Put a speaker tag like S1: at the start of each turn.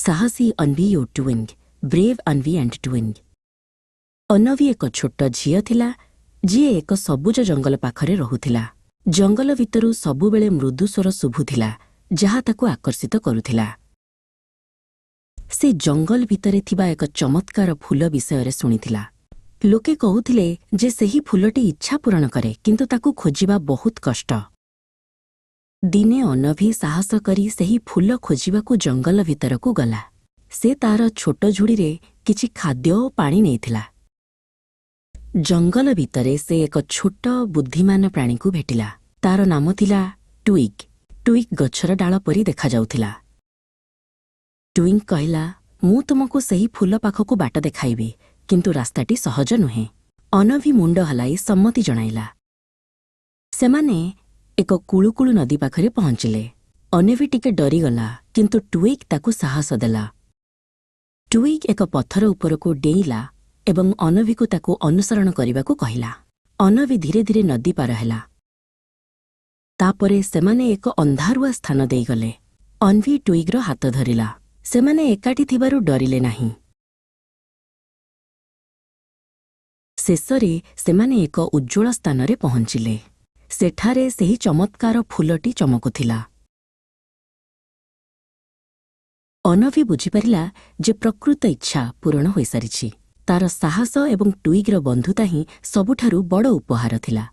S1: ସାହସୀ ଅନ୍ଭି ଓ ଟୁଇଙ୍ଗ୍, brave ଅନ୍ଭି and ଟୁଇଙ୍ଗ୍। ଅନଭି ଏକ ଛୋଟ ଝିଅ ଥିଲା, ଯିଏ ଏକ ସବୁଜ ଜଙ୍ଗଲ ପାଖରେ ରହୁଥିଲା। ଜଙ୍ଗଲ ଭିତରୁ ସବୁବେଳେ ମୃଦୁ ସ୍ୱର ଶୁଭୁଥିଲା, ଯାହା ତାକୁ ଆକର୍ଷିତ କରୁଥିଲା। ସେ ଜଙ୍ଗଲ ଭିତରେ ଥିବା ଏକ ଚମତ୍କାର ଫୁଲ ବିଷୟରେ ଶୁଣିଥିଲା। ଲୋକେ କହୁଥିଲେ ଯେ ସେହି ଫୁଲଟି ଇଚ୍ଛା ପୂରଣ କରେ, କିନ୍ତୁ ତାକୁ ଖୋଜିବା ବହୁତ କଷ୍ଟ। ଦିନେ ଅନଭି ସାହସ କରି ସେହି ଫୁଲ ଖୋଜିବାକୁ ଜଙ୍ଗଲ ଭିତରକୁ ଗଲା। ସେ ତାର ଛୋଟ ଝୁଡ଼ିରେ କିଛି ଖାଦ୍ୟ ଓ ପାଣି ନେଇଥିଲା। ଜଙ୍ଗଲ ଭିତରେ ସେ ଏକ ଛୋଟ ବୁଦ୍ଧିମାନ ପ୍ରାଣୀକୁ ଭେଟିଲା। ତାର ନାମ ଥିଲା ଟୁଇଗ୍। ଟୁଇଗ୍ ଗଛର ଡାଳ ପରି ଦେଖାଯାଉଥିଲା। ଟୁଇଙ୍ଗ୍ କହିଲା, ମୁଁ ତୁମକୁ ସେହି ଫୁଲ ପାଖକୁ ବାଟ ଦେଖାଇବି, କିନ୍ତୁ ରାସ୍ତାଟି ସହଜ ନୁହେଁ। ଅନଭି ମୁଣ୍ଡ ହଲାଇ ସମ୍ମତି ଜଣାଇଲା। ସେମାନେ ଏକ କୁଳୁକୁଳୁ ନଦୀ ପାଖରେ ପହଞ୍ଚିଲେ। ଅନଭି ଟିକେ ଡରିଗଲା, କିନ୍ତୁ ଟୁଇଗ୍ ତାକୁ ସାହସ ଦେଲା। ଟୁଇଗ୍ ଏକ ପଥର ଉପରକୁ ଡେଇଁଲା ଏବଂ ଅନଭିକୁ ତାକୁ ଅନୁସରଣ କରିବାକୁ କହିଲା। ଅନଭି ଧୀରେ ଧୀରେ ନଦୀ ପାର ହେଲା। ତାପରେ ସେମାନେ ଏକ ଅନ୍ଧାରୁଆ ସ୍ଥାନ ଦେଇଗଲେ। ଅନ୍ଭି ଟୁଇଗ୍ର ହାତ ଧରିଲା। ସେମାନେ ଏକାଠି ଥିବାରୁ ଡରିଲେ ନାହିଁ। ଶେଷରେ ସେମାନେ ଏକ ଉଜ୍ଜ୍ୱଳ ସ୍ଥାନରେ ପହଞ୍ଚିଲେ। ସେଠାରେ ସେହି ଚମତ୍କାର ଫୁଲଟି ଚମକୁଥିଲା। ଅନଭି ବୁଝିପାରିଲା ଯେ ପ୍ରକୃତ ଇଚ୍ଛା ପୂରଣ ହୋଇସାରିଛି। ତାର ସାହସ ଏବଂ ଟୁଇଗ୍ର ବନ୍ଧୁତା ହିଁ ସବୁଠାରୁ ବଡ଼ ଉପହାର ଥିଲା।